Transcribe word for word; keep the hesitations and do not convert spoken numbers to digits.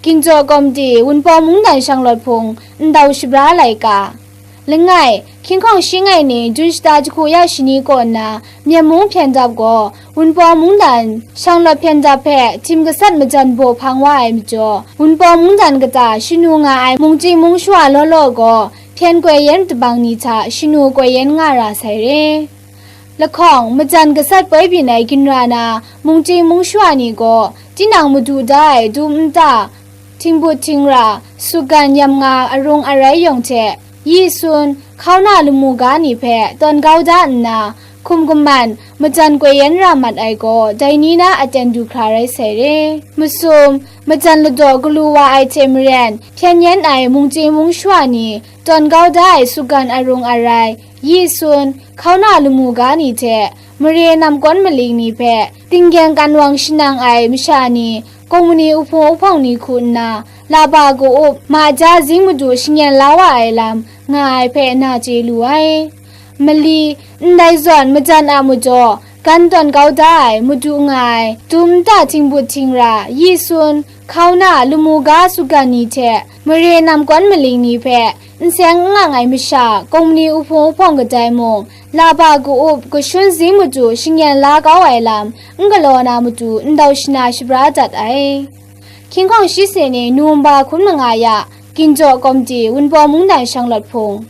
Ginjaw Komiti, Wunpawng Mungdan Shanglawt Hpung, Ndau Shabra Laika. Langai, hkying hkawng shi ngai ni Jun shata jahku ya shani kaw nna Myen mung hpyen dap gaw, Wunpawng Mungdan Shanglawt hpyen dap hpe htim gasat majan baw hpang wa ai majaw, Wunpawng Mungdan kata shanu nga ai mungchying mungshawa law law gaw, hpyen koi yen tabang ni hta shanu koi yen nga ra sai re. Lahkawng, majan gasat poi byin ai ginra na mungchying mungshawa ni gaw, tinang madu da ai dum nta, htingbut htingra, sugan yam nga arung arai yawng hte, yi sun, hkauna lamu ga ni hpe tawn kau da nna, hkum kaman, majan koi yen ra mat ai gaw, dai ni na aten du hkra rai sai re. Masum, majan ladaw galu wa ai hte maren, hpyen yen ai mungchying mungshawa ni, tawn kau da ai sugan arung arai, yi sun, hkauna lamu ga ni hte, mare namkawn maling ni hpe, tinggyeng kanwang shanang ai masha ni, kawmni uhpung uhpawng ni hku nna, laba ka-up, ma ja zing madu shangyen la wa ai lam nga ai hpe na chye lu ai. Mali, ndai zawn majan a majaw, gan tawn kau da ai, madu nga ai, dum nta htingbut htingra, yi sun, hkauna, lamu ga sugan ni hte, mare namkawn maling ni hpe, n seng n lang ai masha, kawmni uhpung uhpawng kadai mung, laba ka-up, kashun zing madu shangyen la kau ai lam, n galaw na matu ndau shana shabra dat ai. Hkying hkawng shi se ni Nowemba hkun manga ya, Ginjaw Komiti, Wunpawng Mungdan Shanglawt Hpung.